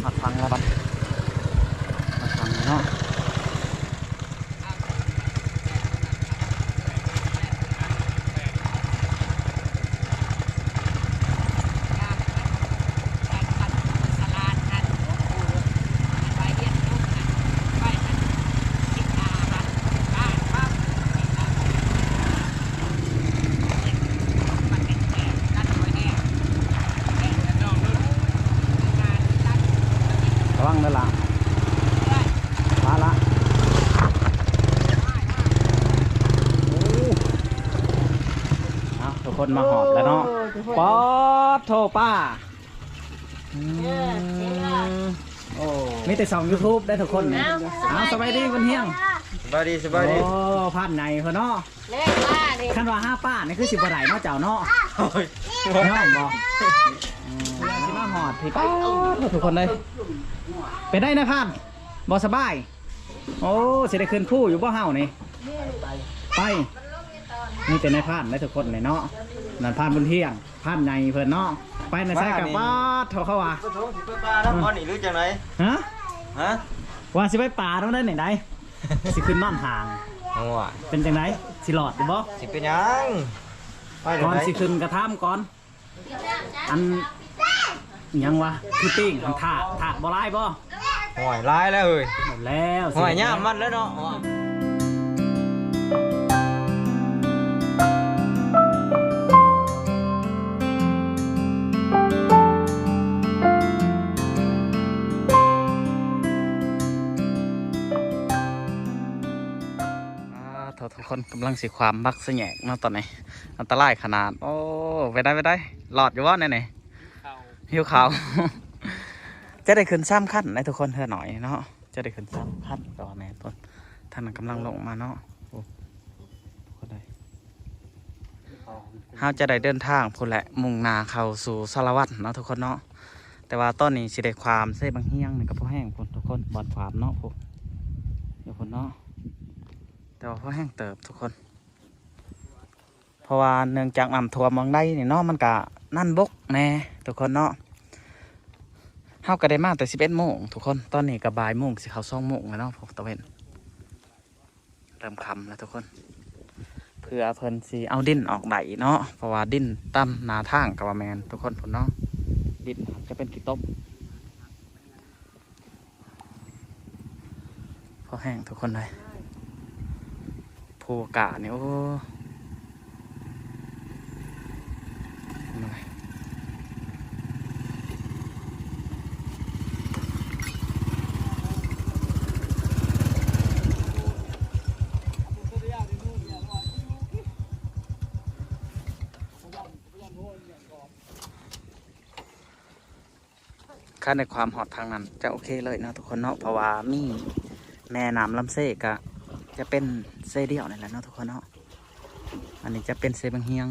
ມາຟັງລະບັດ ມາຟັງເນາະ. ລະວັງເດີລະ ມາລະ. ໂອ້ ເອົາ ທຸກຄົນມາຮອດແລ້ວເນາະ. ໂອ້ ທຸກຄົນ ປາດໂທ້ ປາ ອືມ ເອີ ເຫັນລະ ໂອ້ ມີແຕ່ຊ່ອງຢູທູບໄດ໋ທຸກຄົນນີ້. ເອົາ ເອົາ ສະບາຍດີບຸນຮຽງ. ສະບາຍດີ ສະບາຍດີ. ໂອ້ ພານໃຫຍ່ເພິ່ນເນາະ. ແລ້ວວ່ານີ້ ຄັນວ່າຫາປານີ້ຄືຊິບໍ່ໄດ້ເນາະເຈົ້າເນາະ. ໂອ້ຍ ຍອມບໍ່? ອືມ ຊິມາຮອດພີ້ ປາດໂທ້ ທຸກຄົນເອີຍ. ເປັນໃດນາຍພານ ບໍ່ສະບາຍ? ໂອ້ ຊິໄດ້ຂຶ້ນພູຢູ່ບໍ່ເຮົານີ້? ໄປ ມີແຕ່ນາຍພານໄດ໋ທຸກຄົນນີ້ເນາະ. ນັ້ນພານບຸນຮຽງ ພານໃຫຍ່ເພິ່ນເນາະ. ໄປນະໃສກະ ມານີ້ ປາດເທົ່າເຂົາວ່າ ປະສົງຊິໄປປ່ານຳບໍ່ນີ້ ຫຼືຈັ່ງໃດ? ຮະ? ຮະ? ວ່າຊິໄປປ່ານຳໄດ໋ນີ້ໃດ໋ ຊິຂຶ້ນນອນຫ້າງ. ໂອ້ຍ ເປັນຈັ່ງໃດ ຊິລອດຢູ່ບໍ່? ຊິເປັນຫຍັງ ໄປ ກ່ອນຊິຂຶ້ນກະຖາມກ່ອນ. ອັນຫຍັງວະ ຄືປີ້ງຫັ້ນ ທາດ ທາດບໍ່ຫຼາຍບໍ່? ໂອ້ຍ ຫຼາຍແລ້ວເຮີ້ຍ. ໝົດແລ້ວ ໂອ້ຍ ຍາມມັນແລ້ວເນາະ. ອ່າ ທຸກຄົນກຳລັງຊິຂ້າມບັກສະແຫຍກເນາະຕອນນີ້ ອັນຕະລາຍຂະໜາດ. ໂອ້ ເປັນໃດ ເປັນໃດ ລອດຢູ່ບໍ່ແນວນີ້? ຫິວເຂົ້າ ຫິວເຂົ້າ. ຈະໄດ້ຂຶ້ນສາມຄັນໃດ໋ທຸກຄົນ ເຮືອໜ້ອຍເນາະ ຈະໄດ້ຂຶ້ນສາມຄັນ ກໍວ່າແມ່ນພຸ້ນ. ທາງນັ້ນກຳລັງລົງມາເນາະ. ໂອ້ ເຮົາຈະໄດ້ເດີນທາງພຸ້ນແຫຼະ ມຸ່ງໜ້າເຂົ້າສູ່ສາລະວັນເນາະທຸກຄົນເນາະ. ແຕ່ວ່າຕອນນີ້ຊິໄດ້ຂ້າມເຊບັງຮຽງນີ້ກໍພໍແຮງພຸ້ນທຸກຄົນ ບ່ອນຂ້າມເນາະ ພຸ້ນ ຢູ່ພຸ້ນເນາະ. ແຕ່ວ່າພໍແຮງເຕີບທຸກຄົນ ເພາະວ່າເນື່ອງຈາກນ້ຳຖ້ວມຫວ່າງໃດນີ້ເນາະ ມັນກະໜັນບົກແດ່ທຸກຄົນເນາະ. ເຮົາກະໄດ້ມາແຕ່ສິບເອັດໂມງທຸກຄົນ ຕອນນີ້ກະບ່າຍໂມງ ຊິເຂົ້າສອງໂມງແລ້ວເນາະ ພວກຕາເວັນ ເລີ່ມຄ່ຳແລ້ວທຸກຄົນ. ເພື່ອເພິ່ນຊິເອົາດິນອອກໄດ້ເນາະ ເພາະວ່າດິນຕາມໜ້າທາງກະວ່າແມ່ນທຸກຄົນພຸ້ນເນາະ ດິນຈະເປັນຂີ້ຕົມ. ພໍແຮງທຸກຄົນເອີຍ ພູການີ້ ໂອ້ ຄັນໄດ້ຂ້າມຮອດທາງນັ້ນຈະໂອເຄເລີຍເນາະທຸກຄົນເນາະ ເພາະວ່າມີແມ່ນ້ຳລຳເຊ ກະຈະເປັນເຊດຽວນີ້ແຫຼະເນາະທຸກຄົນເນາະ. ອັນນີ້ຈະເປັນເຊບັງຮຽງ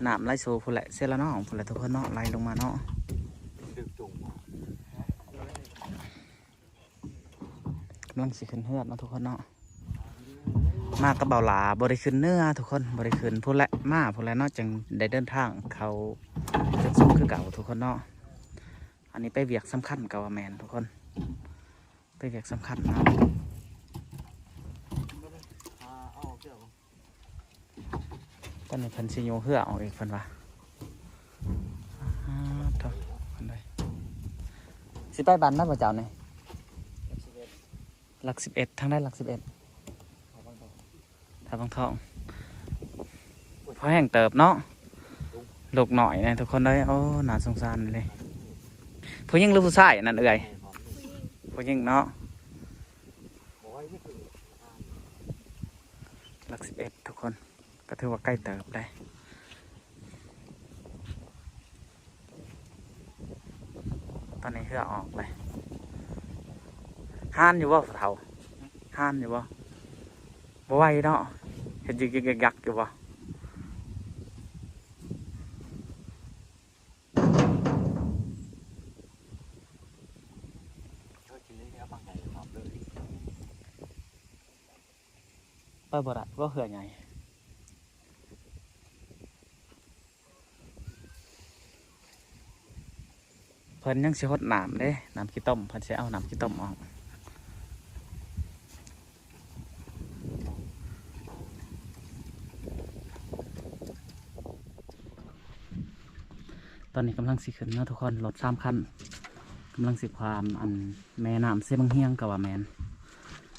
ນ້ຳໄຫຼສູ່ພຸ້ນແຫຼະ ເຊລະນອງພຸ້ນແຫຼະທຸກຄົນເນາະ ໄຫຼລົງມາເນາະ. ກຳລັງຊິຂຶ້ນເຮືອນເນາະທຸກຄົນເນາະ. ມາກັບເບົາຫຼ້າ ບໍ່ໄດ້ຂຶ້ນເໜືອທຸກຄົນ ບໍ່ໄດ້ຂຶ້ນພຸ້ນແຫຼະ ມາພຸ້ນແຫຼະເນາະ ຈຶ່ງໄດ້ເດີນທາງເຂົ້າຈຸດສູງຄືເກົ່າທຸກຄົນເນາະ. ອັນນີ້ໄປວຽກສຳຄັນກໍວ່າແມ່ນທຸກຄົນ ໄປວຽກສຳຄັນເນາະ. ຕອນນີ້ເພິ່ນຊິຍົກເຮືອອອກອີກເພິ່ນວ່າ. ອ່າ ໂທ້ ເພິ່ນເອີຍ ຊິໄປບ້ານໃດບໍ່ເຈົ້ານີ້? ຫຼັກສິບເອັດ ທາງໃດຫຼັກສິບເອັດ? ທ່າວັງທອງ ພໍແຮງເຕີບເນາະ ລູກນ້ອຍນະທຸກຄົນເອີຍ. ໂອ້ ໜ້າສົງສານເລີຍ. ຜູ້ຍິງຫຼືຜູ້ຊາຍອັນນັ້ນເອື້ອຍ? ຜູ້ຍິງເນາະ. ຫຼັກສິບເອັດທຸກຄົນ ກໍຖືວ່າໃກ້ເຕີບໄດ໋. ຕອນນີ້ເຮືອອອກເລີຍ. ຮ້ານຢູ່ບໍ່ຜູ້ເຖົ້າ? ຮ້ານຢູ່ບໍ່? ບໍ່ໄຫວເນາະ ເຮັດຍຶກໆຍັກໆຢູ່ບໍ່? ໄປບໍ່ໄດ້ ບໍ່ ເຮືອໃຫຍ່. ໄປ ເພິ່ນຍັງຊິຫົດນ້ຳເດ້ ນ້ຳຂີ້ຕົມ ເພິ່ນຊິເອົານ້ຳຂີ້ຕົມອອກ. ຕອນນີ້ກຳລັງຊິຂຶ້ນເນາະທຸກຄົນ ລົດສາມຄັນ ກຳລັງຊິຂ້າມອັນແມ່ນ້ຳເຊບັ້ງຮຽງກໍວ່າແມ່ນ.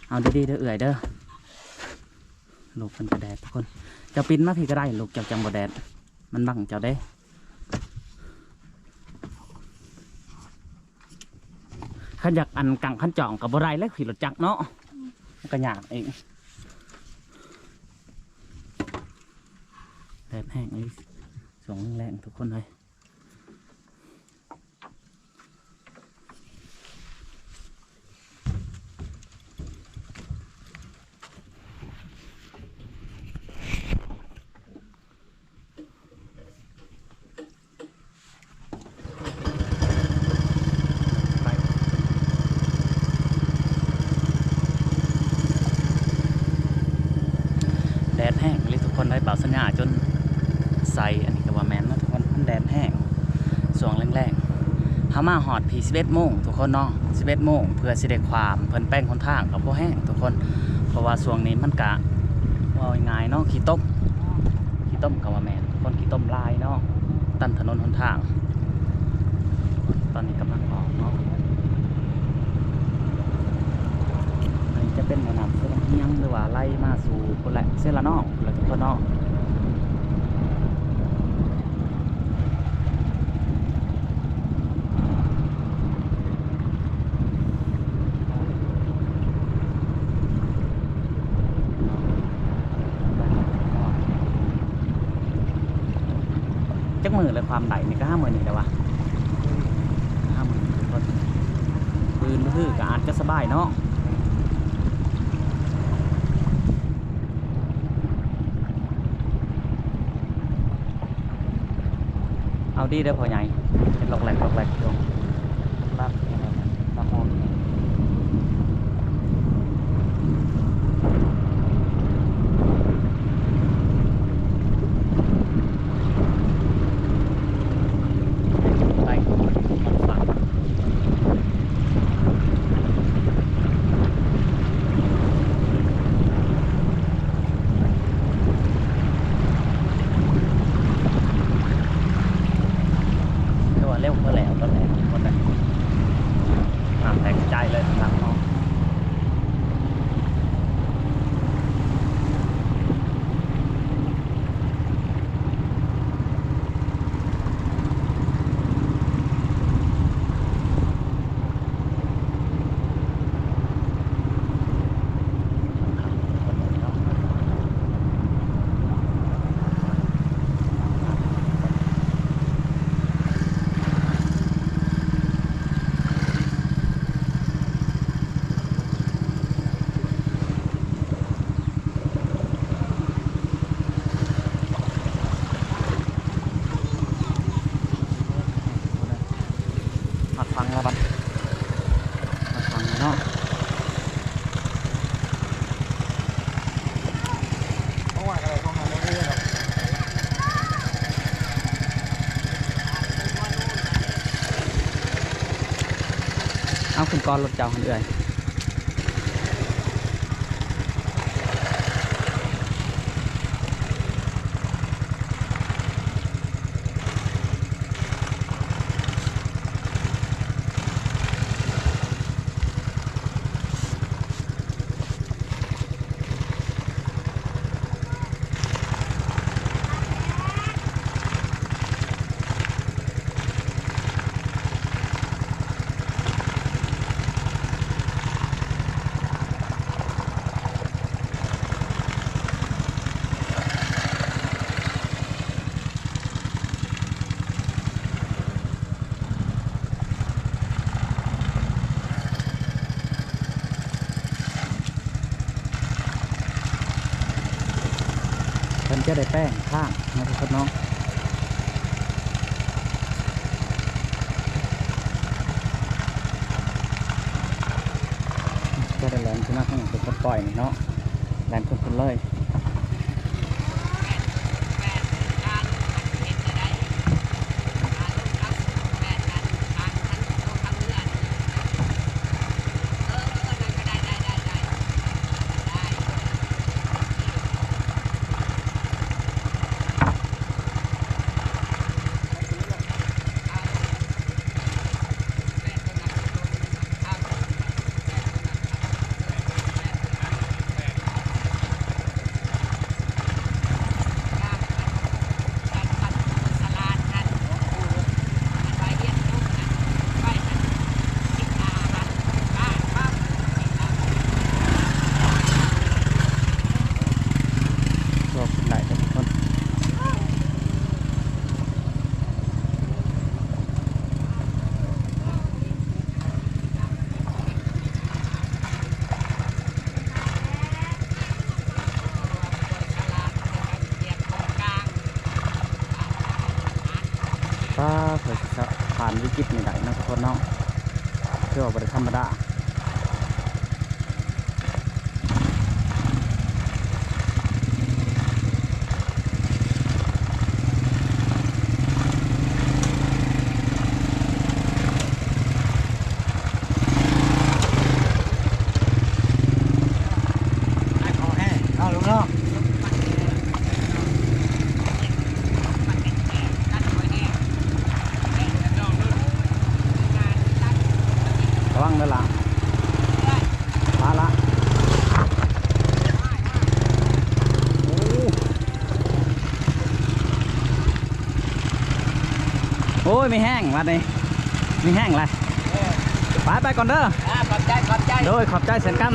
ເອົາດີໆເດີເອື້ອຍເດີ ລູກເພິ່ນກໍແດດທຸກຄົນ. ເຈົ້າປິ່ນມາພີ້ກໍໄດ້ ລູກເຈົ້າຈັ່ງບໍ່ແດດ ມັນບັງເຈົ້າເດ້. ຄັນຢາກອັນກັງຄັນຈອງກໍບໍ່ໄດ້ແລ້ວ ຂີ່ລົດຈັກເນາະ ມັນກໍຍາກອີກ. ແດດແຮງອີກ ຊ່ວງແລງໆ ທຸກຄົນເອີຍ. ແດດແຮງອີ່ຫຼີທຸກຄົນເອີຍ ບ່າວສັນຍາຈົນໃສ່ ອັນນີ້ກໍວ່າແມ່ນເນາະທຸກຄົນ ມັນແດດແຮງ ຊ່ວງແລງໆ. ເຮົາມາຮອດພີ້ສິບເອັດໂມງທຸກຄົນເນາະ ສິບເອັດໂມງ ເພື່ອຊິໄດ້ຂ້າມ ເພິ່ນແປງຫົນທາງກໍພໍແຮງທຸກຄົນ ເພາະວ່າຊ່ວງນີ້ມັນກະ ເວົ້າງ່າຍໆເນາະ ຂີ້ຕົມ ຂີ້ຕົມກໍວ່າແມ່ນ ຄົນຂີ້ຕົມຫຼາຍເນາະ ຕັນຖະໜົນຫົນທາງ. ຕອນນີ້ກຳລັງອອກເນາະ ອັນນີ້ຈະເປັນແມ່ນ້ຳເຊບັ້ງຮຽງ ຫຼືວ່າໄຫຼມາສູ່ພຸ້ນແຫຼະ ເຊລະນອງພຸ້ນແຫຼະທຸກຄົນເນາະ. ຈັກມື້ແລ້ວຄວາມໄດ້ນີ້ ກໍຫາມື້ນີ້ແຫຼະວະ ຫາມື້ນີ້ເປັນຕົ້ນ ອື່ນມື້ຄືກໍອາດຈະສະບາຍເນາະ. ເອົາດີເດີພໍ່ໃຫຍ່ ເຮັດລັອກແລັກລັອກແລັກຢູ່ ລັກ ລັກໂຮມ. ໄປຮອດຝັ່ງ ຄືວ່າເລັວ ພໍແລ້ວ ຕອນແລກໝົດແລ້ວ ນ້ຳແຕກກະຈາຍເລີຍທາງເຮົາ. ຮອດຝັ່ງແລ້ວບັດ ຮອດຝັ່ງແລ້ວເນາະ. ເອົາຂຶ້ນກ່ອນລົດເຈົ້າຫັ້ນເອື້ອຍ. ເພິ່ນຈະໄດ້ແປງທາງເນາະ ທຸກຄົນເນາະ. ຈະໄດ້ແລ່ນຂຶ້ນມາທາງເປັນປົດປ່ອຍນີ້ເນາະ ແລ່ນຂຶ້ນພຸ້ນເລີຍ. ຈະຜ່ານວິກິດນີ້ໄດ້ເນາະທຸກຄົນເນາະ ຖືວ່າບໍ່ໄດ້ທຳມະດາ. ລະວັງເດີລະ ມາລະ ໂອ້ ໂອ້ຍ ມີແຮງບັດນີ້ ມີແຮງຫຼາຍ. ເອີ ໄປ ໄປກ່ອນເດີ. ອ່າ ຂອບໃຈ ຂອບໃຈ. ໂດຍ ຂອບໃຈເຊັ່ນກັນ.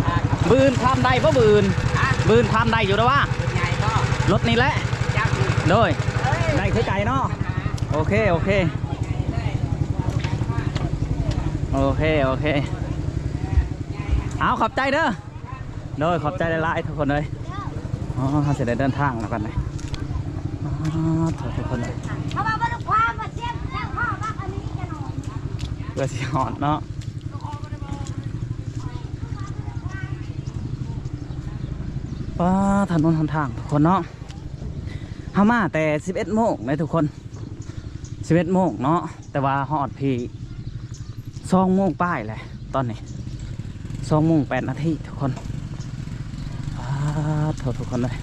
ອ່າ ບືນຄວາມໄດ້ບໍ່ບືນ? ຮະ? ບືນຄວາມໄດ້ຢູ່ດອກວ່າ ລົດໃຫຍ່ບໍ່? ລົດນີ້ແຫຼະ. ຈັກ ໂດຍ ເອີຍ ໄດ້ຄືໄກເນາະ. ໂອເຄ ໂອເຄ ໂອເຄ ໂອເຄ ເອົາ ຂອບໃຈເດີ. ໂດຍ ຂອບໃຈຫຼາຍໆ ທຸກຄົນເອີຍ. ອໍ ເຮົາຊິໄດ້ເດີນທາງແລ້ວບັດນີ້. ອໍ ໂທ້ ທຸກຄົນເອີຍ ເພື່ອຊິຮອດເນາະ. ປ້າ ຖະໜົນຫົນທາງ ທຸກຄົນເນາະ. ເຮົາມາແຕ່ສິບເອັດໂມງເດ້ ທຸກຄົນ. ສິບເອັດໂມງເນາະ ແຕ່ວ່າຮອດພີ້ສອງໂມງປາຍແຫຼະ ຕອນນີ້ສອງໂມງແປດນາທີ ທຸກຄົນ. ປາດໂທ້ ທຸກຄົນເອີຍ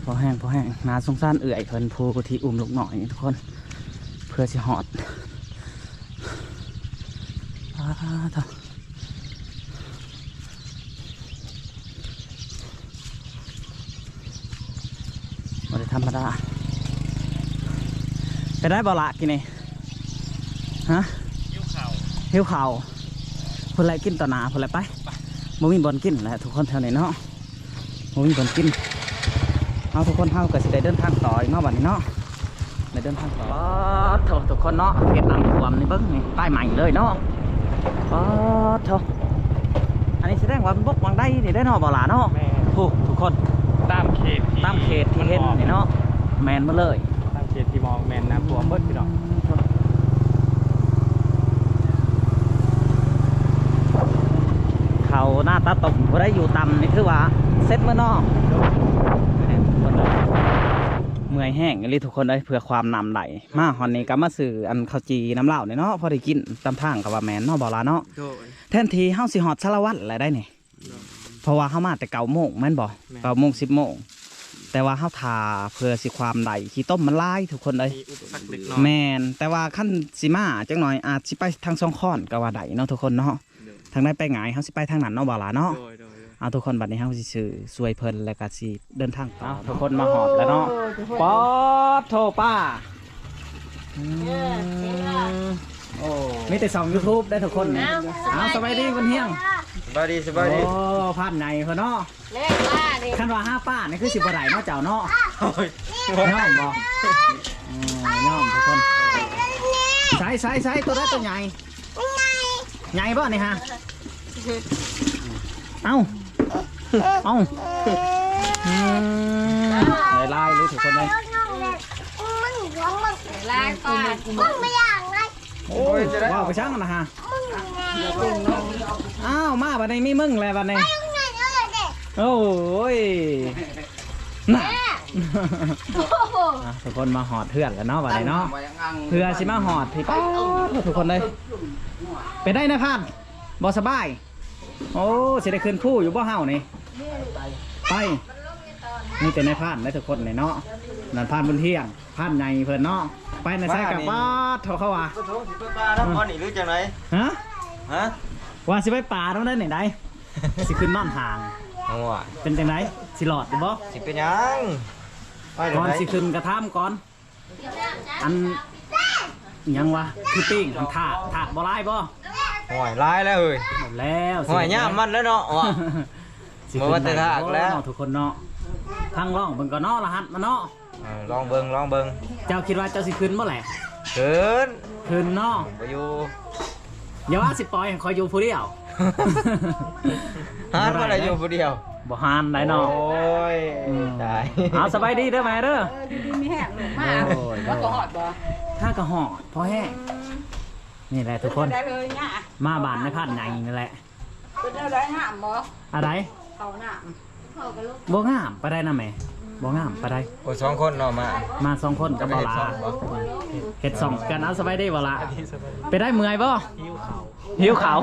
ພໍແຮງ ພໍແຮງ. ໜ້າສົງສານເອື້ອຍເພິ່ນ ຜູ້ທີ່ອຸ້ມລູກນ້ອຍນີ້ ທຸກຄົນ ເພື່ອຊິຮອດ. ປາດໂທ້ ບໍ່ໄດ້ທຳມະດາ. ເປັນໄດ້ບໍ່ລະກິນນີ້? ຮະ? ຫິວເຂົ້າ ຫິວເຂົ້າ. ພຸ້ນແຫຼະ ກິນຕໍ່ໜ້າພຸ້ນແຫຼະໄປ. ບໍ່ມີບ່ອນກິນແຫຼະທຸກຄົນ ແຖວນີ້ເນາະ ບໍ່ມີບ່ອນກິນ. ເອົາ ທຸກຄົນ ເຮົາກໍຊິໄດ້ເດີນທາງຕໍ່ອີກເນາະ ບັດນີ້ເນາະ. ໄດ້ເດີນທາງຕໍ່. ປາດໂທ້ ທຸກຄົນເນາະ ເຂດນ້ຳຖ້ວມນີ້ ເບິ່ງນີ້ ໄຟໄໝ້ເລີຍເນາະ. ປາດໂທ້ ອັນນີ້ສະແດງວ່າມັນບົກຫວ່າງໃດນີ້ເດ້ເນາະ ບໍ່ຫຼ້າເນາະ? ແມ່ນ. ໂອ້ ທຸກຄົນ ຕາມເຂດທີ່ ຕາມເຂດທີ່ເຫັນນີ້ເນາະ. ແມ່ນໝົດເລີຍ ຕາມເຂດທີ່ມອງ ແມ່ນນ້ຳຖ້ວມເບິດພີ່ນ້ອງ. ເຂົ້ານາຕາຕົມ ຜູ້ໃດຢູ່ຕ່ຳນີ້ ຖືວ່າເສັດເບິດເນາະ. ໂດຍ ເມື່ອຍແຮງອີ່ຫຼີທຸກຄົນເອີຍ ເພື່ອຄວາມນ້ຳໄຫຼ. ມາຮອດນີ້ກໍມາຊື້ອັນເຂົ້າຈີ່ນຳລາວນີ້ເນາະ ພໍໄດ້ກິນຕາມທາງກໍວ່າແມ່ນເນາະ ບໍ່ລະເນາະ? ໂດຍ ແທນທີ່ເຮົາຊິຮອດສາລະວັນແລ້ວໄດ໋ນີ້ ໂດຍ ເພາະວ່າເຮົາມາແຕ່ເກົ້າໂມງແມ່ນບໍ່? ແມ່ນ ເກົ້າໂມງ ສິບໂມງ ແຕ່ວ່າເຮົາຖ້າເພື່ອຊິຄວາມໄດ້ ຂີ້ຕົມມັນຫຼາຍທຸກຄົນເອີຍ ມີອຸປະສັກເລັກນ້ອຍ. ແມ່ນ ແຕ່ວ່າຄັນຊິມາຈັກໜ້ອຍອາດຊິໄປທາງສອງຄອນກໍວ່າໄດ້ເນາະ ທຸກຄົນເນາະ. ໂດຍ ທາງໃດໄປງ່າຍ ເຮົາຊິໄປທາງນັ້ນເນາະ ບໍ່ລະເນາະ? ໂດຍ ໂດຍ ໂດຍ. ເອົາ ທຸກຄົນ ບັດນີ້ເຮົາຊິຊື້ຊ່ວຍເພິ່ນ ແລ້ວກໍຊິເດີນທາງຕໍ່ເນາະ. ເອົາ ທຸກຄົນ ມາຮອດແລ້ວເນາະ. ປາດໂທ້ ປ້າ ອືມ ໂອ້ ມີແຕ່ຊ່ອງຢູທູບໄດ໋ທຸກຄົນນີ້. ເອົາ ສະບາຍດີບຸນຮຽງ. ສະບາຍດີ ສະບາຍດີ. ໂອ້ ພານໃຫຍ່ເພິ່ນເນາະ. ຄັນວ່າຫາປ້ານີ້ຄືຊິບໍ່ໄດ້ເນາະເຈົ້າເນາະ. ໂອ້ຍ ຍອມບໍ່? ອືມ ຍອມທຸກຄົນ. ໃສ່ ໃສ່ ໃສ່ ຕົວໃດຕົວໃຫຍ່? ໃຫຍ່ບໍ່ນີ້ຮະ? ເອົ້າ ເອົ້າ ອືມ ຫຼາຍໆເລີຍທຸກຄົນເອີຍ. ຫຼາຍກວ່າ ໂອ້ຍ ເວົ້າໄປຊ່າງນັ້ນນະຮະ. ອ້າວ ມາບັດນີ້ມີມຶງແລ້ວບັດນີ້. ໂອ້ຍ ນະ ອ່ະ ທຸກຄົນ ມາຮອດເຮືອນແລ້ວເນາະ ບັດນີ້ເນາະ ເພື່ອຊິມາຮອດທີ່ ປ້າດ ທຸກຄົນເອີຍ. ເປັນໄດ໋ນາຍພານ ບໍ່ສະບາຍ? ໂອ້ ຊິໄດ້ຂຶ້ນພູຢູ່ບໍ່ເຮົານີ້? ໄປ ມີແຕ່ນາຍພານໄດ໋ທຸກຄົນນີ້ເນາະ. ນັ້ນພານບຸນທຽງ ພານໃຫຍ່ເພິ່ນເນາະ. ໄປນະໃສກັບ ປາດໂທ້ ເຂົາວ່າ ປະສົງຊິໄປປ່ານຳບໍ່ນີ້ ຫຼືຈັ່ງໃດ? ຮະ? ຮະ? ວ່າຊິໄປປ່ານຳໄດ໋ນີ້ໃດ໋ ຊິຂຶ້ນນອນຫ້າງ. ໂອ້ຍ ເປັນຈັ່ງໃດ ຊິລອດຢູ່ບໍ່? ຊິເປັນຫຍັງ ໄປ ກ່ອນຊິຂຶ້ນກໍຖາມກ່ອນ. ອັນຫຍັງວະ ຄືປີ້ງ ອັນຖາດ ຖາດບໍ່ຫຼາຍບໍ່? ໂອ້ຍ ຫຼາຍແລ້ວເອີຍ. ແລ້ວ ໂອ້ຍ ຍາມມັນແລ້ວເນາະ ວ່າ ຊິຂຶ້ນໄດ້ບໍ່ເນາະ ທຸກຄົນເນາະ. ຟັງລອງເບິ່ງກ່ອນເນາະ ລະຫັດມັນເນາະ. ເອີ ລອງເບິ່ງ ລອງເບິ່ງ. ເຈົ້າຄິດວ່າເຈົ້າຊິຂຶ້ນບໍ່ແຫຼະ? ຂຶ້ນ ຂຶ້ນເນາະ. ບໍ່ຢູ່ ຢ່າວ່າຊິປ່ອຍໃຫ້ຂ້ອຍຢູ່ຜູ້ດຽວ. ຫາ ບໍ່ໄດ້ຢູ່ຜູ້ດຽວ. ບໍ່ຫານໄດເນາະ. ໂອ້ຍ ອືມ ຕາຍ. ເອົາ ສະບາຍດີເດີແມ່ເດີ. ເອີ ຢູ່ດີມີແຮງລູກມາ. ໂອ້ຍ ມາກໍຮອດບໍ່? ຖ້າກໍຮອດພໍແຮງ. ນີ້ແຫຼະທຸກຄົນ ເປັນຈັ່ງໃດເອີຍຍາ ມາບ້ານນາຍພານໃຫຍ່ນີ້ແຫຼະ. ເປັນແນວໃດ ງາມບໍ່? ອັນໃດ? ເຂົ້ານ້ຳ ບໍ່ງາມປານໃດນະແມ່. ອືມ ບໍ່ງາມປານໃດ. ໂອ້ ສອງຄົນເນາະມາ. ມາສອງຄົນກັບບ່າວຫຼ້າ. ເຮັດຊ່ອງບໍ່? ເຮັດຊ່ອງກັນ. ເອົາ ສະບາຍດີບ່າວຫຼ້າ. ສະບາຍດີ ສະບາຍດີ. ເປັນໄດເມື່ອຍບໍ່? ຫິວເຂົ້າ ຫິວເຂົ້າ.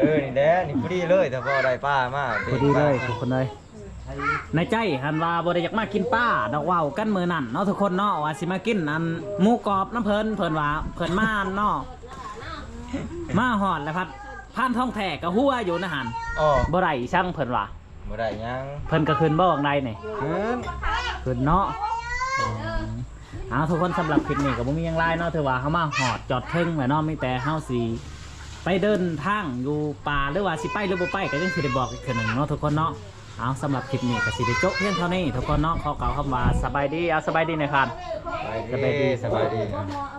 ເອີ ນີ້ແຫຼະ ນີ້ພໍດີເລີຍ ຖ້າບໍ່ໄດ້ປາມາ ພໍດີເລີຍທຸກຄົນເອີຍ. ໃນໃຈຫັ້ນວ່າບໍ່ໄດ້ຢາກມາກິນປາດອກ ເວົ້າກັນມື້ນັ້ນເນາະທຸກຄົນເນາະ ວ່າຊິມາກິນອັນໝູກອບນຳເພິ່ນ ເພິ່ນວ່າເພິ່ນມາເນາະ ມາຮອດແລ້ວພັດ ພານທອງແທ້ກໍຫົວຢູ່ໃນຫັ້ນ. ອໍ ບໍ່ໄດ້ອີ່ສັງເພິ່ນວ່າ. ບໍ່ໄດ້ຫຍັງ. ເພິ່ນກໍຂຶ້ນບໍ່ຫວ່າງໃດນີ້? ຂຶ້ນ ຂຶ້ນເນາະ. ອືມ ເອົາ ທຸກຄົນ ສຳລັບຄລິບນີ້ກໍບໍ່ມີຫຍັງຫຼາຍເນາະ ຖືວ່າເຮົາມາຮອດຈອດເທິງແລ້ວເນາະ ມີແຕ່ເຮົາຊິໄປເດີນທາງຢູ່ປ່າ ຫຼືວ່າຊິໄປ ຫຼືບໍ່ໄປ ກໍຍັງຊິໄດ້ບອກອີກເທື່ອໜຶ່ງເນາະທຸກຄົນເນາະ. ເອົາ ສຳລັບຄລິບນີ້ກໍຊິໄດ້ຈົບພຽງເທົ່ານີ້ທຸກຄົນເນາະ. ຂໍກ່າວຄຳວ່າສະບາຍດີ. ເອົາ ສະບາຍດີນາຍພານ. ສະບາຍດີ ສະບາຍດີ.